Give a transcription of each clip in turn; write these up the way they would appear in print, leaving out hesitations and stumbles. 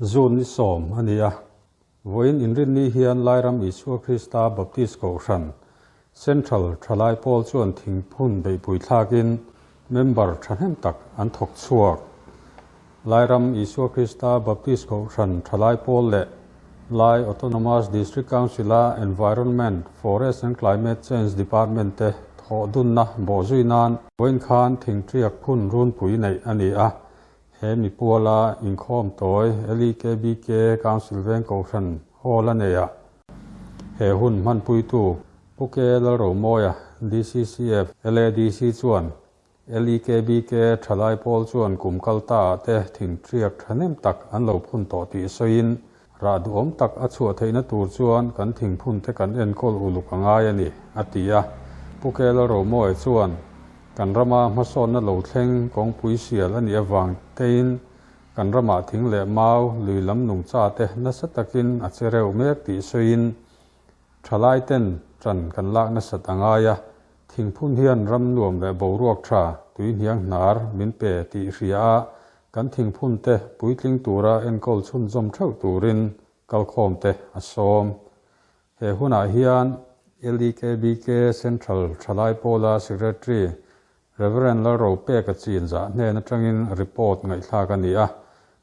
June ni sawm a ni a. Vawiin Inrinni hian Lairam Isua Krista Baptist Kohhran, Central Thalai Pawl chuan thingphun beihpui thlakin member thahnem tak an thawk chhuak. Lairam Isua Krista Baptist Kohhran Thalai Pawl leh Lai Autonomous District Council-a Environment, Forest and Climate Change Department te thawh dunna bawhzui nan vawiin khan thingṭiak phun runpui neih a ni a. He mipuala inkhawm tawi LEKBK Council Veng Kohhran Hall a nei a. He hun hmanpuitu Pu K Lalromawia, DCCF, LADC chuan LEKBK thalai pawl chuan kum kal ta ah te thingṭiak thahnem tak an lo phun tawh tih sawiin, rah duhawm tak a chhuah theihna tur chuan kan thingphun te kan enkawl uluk a ngai a ni, a ti a. Pu Kela Romawia chuan, Kan rama hmasawnna lo thleng kawngpui sial a nih avang tein kan ramah thing leh mau lui lam nungcha te nasa takin a che reuh mek tih sawiin, Thalai ten ṭan kan lak nasat a ngai a, thingphun hian ram nuam leh boruak ṭha tui hniang hnar min pe tih hria a, kan thingphun te puitling tura enkawl chhunzawm theuh turin kalkhawm te a sawm. He hunah hian LEKBK Central Thalai Pawla Secretary Rev. Lalropeka Chinzah hnen atangin report ngaihthlak a ni a,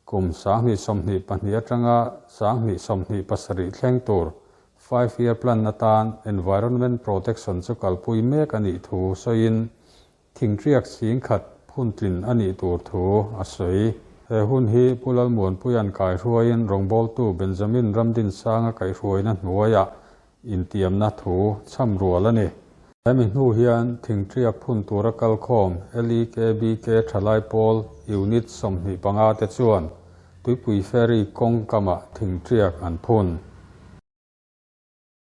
kum 2022 atanga 2027 thleng tur Five Year Plan atan Environment Protection chu kalpui mek a nih thu sawiin thingriak 10,000 phuntlin a nih tur thu a sawi. He hun hi Pu Lalmuanpuia'n kaihruaiin rawngbawltu Benjamin Ramdinsanga kaihruaina hnuaiah intiamna thu chham rual a ni. Hemi hnu hian thingṭiak phun tura kalkhawm LEKBK Thalai Pawl Unit 25 te chuan Tuipui Ferry kawng kamah thingṭiak an phun.